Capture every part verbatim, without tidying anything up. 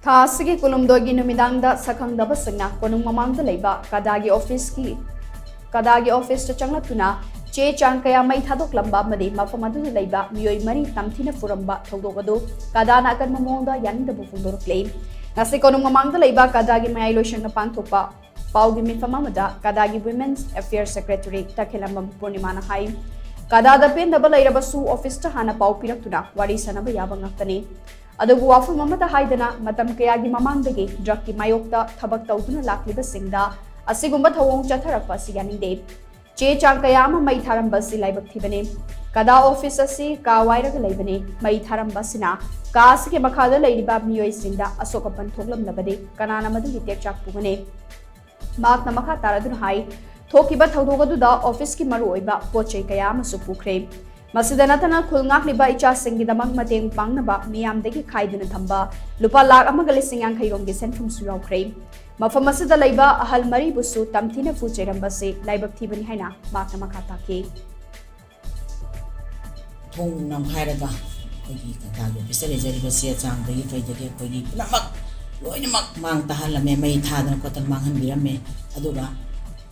ꯊꯥ ꯑꯁꯤꯒꯤ ꯀꯨꯟꯍꯨꯝꯗꯣꯏꯒꯤ ꯅꯨꯃꯤꯗꯥꯡꯗ ꯁꯛꯈꯪꯗꯕꯁꯤꯡꯅ ꯀꯣꯅꯨꯡ ꯃꯃꯥꯡꯗ ꯂꯩꯕ ꯀꯗꯥꯒꯤ ꯑꯣꯐꯤꯁꯀꯤ, ꯀꯗꯥꯒꯤ ꯑꯣꯐꯤꯁꯇ ꯆꯪꯂꯛꯇꯨꯅ ꯆꯦ ꯆꯥꯡ ꯀꯌꯥ ꯃꯩ ꯊꯥꯗꯣꯛꯂꯝꯕ ꯑꯃꯗꯤ ꯃꯐꯝ ꯑꯗꯨꯗ ꯂꯩꯕ ꯃꯤꯑꯣꯏ ꯃꯔꯤ ꯇꯝꯊꯤꯅ ꯄꯨꯔꯝꯕ ꯊꯧꯗꯣꯛ ꯑꯗꯨ ꯀꯗꯥꯅ ꯑꯀꯟꯕ ꯃꯑꯣꯡꯗ ꯌꯥꯅꯤꯡꯗꯕ ꯐꯣꯡꯗꯣꯔꯛꯂꯦ꯫ ꯉꯁꯤ ꯀꯣꯅꯨꯡ ꯃꯃꯥꯡꯗ ꯂꯩꯕ ꯀꯗꯥꯒꯤ ꯃꯌꯥꯏ ꯂꯣꯏꯁꯪꯅ ꯄꯥꯡꯊꯣꯛꯄ ꯄꯥꯎꯒꯤ ꯃꯤꯐꯝ ꯑꯃꯗ ꯀꯗꯥꯒꯤ Women's Affairs Secretary ꯇꯈꯦꯂꯝꯕꯝ ꯄꯨꯔꯅꯤꯃꯥꯅ ꯍꯥꯏ, ꯀꯗꯥꯗ ꯄꯦꯟꯗꯕ ꯂꯩꯔꯕꯁꯨ ꯑꯣꯐꯤꯁꯇ ꯍꯥꯟꯅ ꯄꯥꯎ ꯄꯤꯔꯛꯇꯨꯅ ꯋꯥꯔꯤ ꯁꯥꯅꯕ ꯌꯥꯕ ꯉꯥꯛꯇꯅꯤ꯫ ꯑꯗꯨꯕꯨ ꯋꯥꯐꯝ ꯑꯃꯠꯇ ꯍꯥꯏꯗꯅ ꯃꯇꯝ ꯀꯌꯥꯒꯤ ꯃꯃꯥꯡꯗꯒꯤ ꯗ꯭ꯔꯒꯀꯤ ꯃꯥꯌꯣꯛꯇ ꯊꯕꯛ ꯇꯧꯗꯨꯅ ꯂꯥꯛꯂꯤꯕꯁꯤꯡꯗ ꯑꯁꯤꯒꯨꯝꯕ ꯊꯧꯑꯣꯡ ꯆꯠꯊꯔꯛꯄ ꯑꯁꯤ ꯌꯥꯅꯤꯡꯗꯦ꯫ ꯆꯦ ꯆꯥꯡ ꯀꯌꯥ ꯑꯃ ꯃꯩ ꯊꯥꯔꯝꯕ ꯑꯁꯤ ꯂꯥꯏꯕꯛ ꯊꯤꯕꯅꯤ꯫ ꯀꯗꯥ ꯑꯣꯐꯤꯁ ꯑꯁꯤ ꯀꯥ ꯋꯥꯏꯔꯒ ꯂꯩꯕꯅꯤ꯫ ꯃꯩ ꯊꯥꯔꯝꯕ ꯑꯁꯤꯅ ꯀꯥ ꯑꯁꯤꯒꯤ ꯃꯈꯥꯗ ꯂꯩꯔꯤꯕ ꯃꯤꯑꯣꯏꯁꯤꯡꯗ ꯑꯁꯣꯛ ꯑꯄꯟ ꯊꯣꯛꯂꯝꯂꯕꯗꯤ ꯀꯅꯥꯅ ꯃꯗꯨꯒꯤ ꯇꯦꯛꯆꯥꯛ ꯄꯨꯒꯅꯤ? ꯃꯍꯥꯛꯅ ꯃꯈꯥ ꯇꯥꯔꯗꯨꯅ ꯍꯥꯏ, ꯊꯣꯛꯈꯤꯕ ꯊꯧꯗꯣꯛ ꯑꯗꯨꯗ ꯑꯣꯐꯤꯁꯀꯤ ꯃꯔꯨꯑꯣꯏꯕ ꯄꯣꯠ ꯆꯩ ꯀꯌꯥ ꯑꯃꯁꯨ ꯄꯨꯈ꯭ꯔꯦ꯫ ꯃꯁꯤꯗ ꯅꯠꯇꯅ ꯈꯨꯜ ꯉꯥꯛꯂꯤꯕ ꯏꯆꯥꯁꯤꯡꯒꯤꯗꯃꯛ ꯃꯇꯦꯡ ꯄꯥꯡꯅꯕ ꯃꯤꯌꯥꯝꯗꯒꯤ ꯈꯥꯏꯗꯨꯅ ꯊꯝꯕ ꯂꯨꯄꯥ ꯂꯥꯈ ꯑꯃꯒ ꯂꯤꯁꯤꯡ ꯌꯥꯡꯈꯩ ꯔꯣꯝꯒꯤ ꯁꯦꯟꯐꯝꯁꯨ ꯌꯥꯎꯈ꯭ꯔꯦ꯫ ꯃꯐꯝ ꯑꯁꯤꯗ ꯂꯩꯕ ꯑꯍꯜ ꯃꯔꯤꯕꯨꯁꯨ ꯇꯝꯊꯤꯅ ꯐꯨ ꯆꯩꯔꯝꯕꯁꯤ ꯂꯥꯏꯕꯛ ꯊꯤꯕꯅꯤ ꯍꯥꯏꯅ ꯃꯍꯥꯛꯅ ꯃꯈꯥ ꯇꯥꯈꯤ꯫ ꯊꯣꯡ ꯅꯝꯈꯥꯏꯔꯒ ꯑꯩꯈꯣꯏꯒꯤ ꯀꯗꯥꯒꯤ ꯑꯣꯐꯤꯁꯇ ꯂꯩꯖꯔꯤꯕ ꯆꯦ ꯆꯥꯡꯗꯒꯤ ꯀꯩꯗꯒꯤ ꯑꯩꯈꯣꯏꯒꯤ ꯄꯨꯝꯅꯃꯛ ꯂꯣꯏꯅꯃꯛ ꯃꯥꯡ ꯇꯥꯍꯜꯂꯝꯃꯦ, ꯃꯩ ꯊꯥꯗꯅ ꯈꯣꯠꯇꯅ ꯃꯥꯡꯍꯟꯕꯤꯔꯝꯃꯦ꯫ ꯑꯗꯨꯒ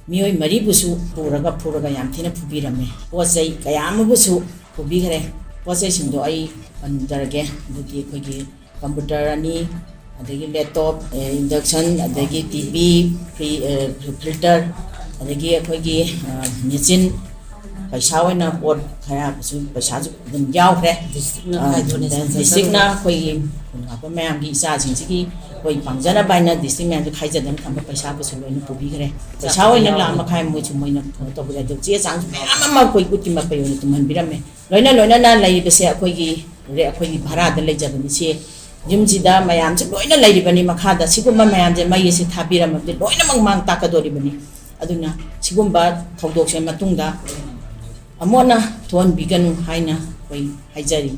ꯃꯤꯑꯣꯏ ꯃꯔꯤꯕꯨꯁꯨ ꯄꯨꯔꯒ ꯐꯨꯔꯒ ꯌꯥꯝ ꯊꯤꯅ ꯐꯨꯕꯤꯔꯝꯃꯦ꯫ ꯄꯣꯠ ꯆꯩ ꯀꯌꯥ ꯑꯃꯕꯨꯁꯨ ꯄꯨꯕꯤꯈ꯭ꯔꯦ꯫ ꯄꯣꯠ ꯆꯩꯁꯤꯡꯗꯣ ꯑꯩ ꯄꯟꯖꯔꯒꯦ꯫ ꯑꯗꯨꯗꯤ ꯑꯩꯈꯣꯏꯒꯤ ꯀꯝꯄ꯭ꯌꯨꯇꯔ ꯑꯅꯤ, ꯑꯗꯒꯤ ꯂꯦꯞꯇꯣꯞ, ꯑꯦ, ꯏꯟꯗꯛꯁꯟ, ꯑꯗꯒꯤ ꯇꯤ ꯚꯤ, ꯐ꯭ꯔꯤ-, ꯑꯦ, ꯐꯤꯜꯇꯔ, ꯑꯗꯒꯤ ꯑꯩꯈꯣꯏꯒꯤ, ꯑ, ꯃꯦꯆꯤꯟ, ꯄꯩꯁꯥ ꯑꯣꯏꯅ ꯄꯣꯠ ꯈꯔꯁꯨ, ꯄꯩꯁꯥꯁꯨ ꯑꯗꯨꯝ ꯌꯥꯎꯈ꯭ꯔꯦ꯫ ꯗꯤꯁꯇ꯭ꯔꯤꯛꯅ ꯑ, ꯈꯥꯏꯗꯣꯛꯅꯦ, ꯗꯤꯁꯇ꯭ꯔꯤꯛꯅ ꯑꯩꯈꯣꯏꯒꯤ ꯈꯨꯟ ꯉꯥꯛꯄ ꯃꯌꯥꯝꯒꯤ ꯏꯆꯥꯁꯤꯡꯁꯤꯒꯤ ꯑꯩꯈꯣꯏ ꯄꯥꯡꯖꯅꯕ ꯍꯥꯏꯅ ꯗꯤꯁꯇ꯭ꯔꯤꯛ ꯃꯌꯥꯝꯗ ꯈꯥꯏꯖꯗꯅ ꯊꯝꯕ ꯄꯩꯁꯥꯕꯨꯁꯨ ꯂꯣꯏꯅ ꯄꯨꯕꯤꯈ꯭ꯔꯦ꯫ ꯄꯩꯁꯥ ꯑꯣꯏꯅ ꯂꯥꯈ ꯃꯈꯥꯏ ꯃꯣꯏꯁꯨ ꯃꯣꯏꯅ ꯀꯩꯅꯣ ꯇꯧꯕꯤꯔꯦ꯫ ꯑꯗꯨ ꯆꯦ ꯆꯥꯡꯁꯨ ꯃꯌꯥꯝ ꯑꯃ ꯑꯩꯈꯣꯏ ꯎꯠꯀꯤ ꯃꯄꯩ ꯑꯣꯏꯅ ꯇꯨꯝꯍꯟꯕꯤꯔꯝꯃꯦ꯫ ꯂꯣꯏꯅ ꯂꯣꯏꯅꯅ ꯂꯩꯔꯤꯕꯁꯦ ꯑꯩꯈꯣꯏꯒꯤ, ꯑꯩꯈꯣꯏꯒꯤ ꯚꯔꯥꯗ ꯂꯩꯖꯕꯅꯤ꯫ ꯁꯤ ꯌꯨꯝꯁꯤꯗ ꯃꯌꯥꯝꯁꯦ ꯂꯣꯏꯅ ꯂꯩꯔꯤꯕꯅꯤ꯫ ꯃꯈꯥꯗ ꯁꯤꯒꯨꯝꯕ ꯃꯌꯥꯝꯁꯦ ꯃꯩ ꯑꯁꯤ ꯊꯥꯕꯤꯔꯝꯃꯕꯗꯤ ꯂꯣꯏꯅꯃꯛ ꯃꯥꯡ ꯇꯥꯛꯀꯗꯣꯔꯤꯕꯅꯤ꯫ ꯑꯗꯨꯅ ꯁꯤꯒꯨꯝꯕ ꯊꯧꯗꯣꯛꯁꯦ ꯃꯇꯨꯡꯗ ꯑꯃꯨꯛ ꯍꯟꯅ ꯊꯣꯛꯍꯟꯕꯤꯒꯅꯨ ꯍꯥꯏꯅ ꯑꯩꯈꯣꯏ ꯍꯥꯏꯖꯔꯤ꯫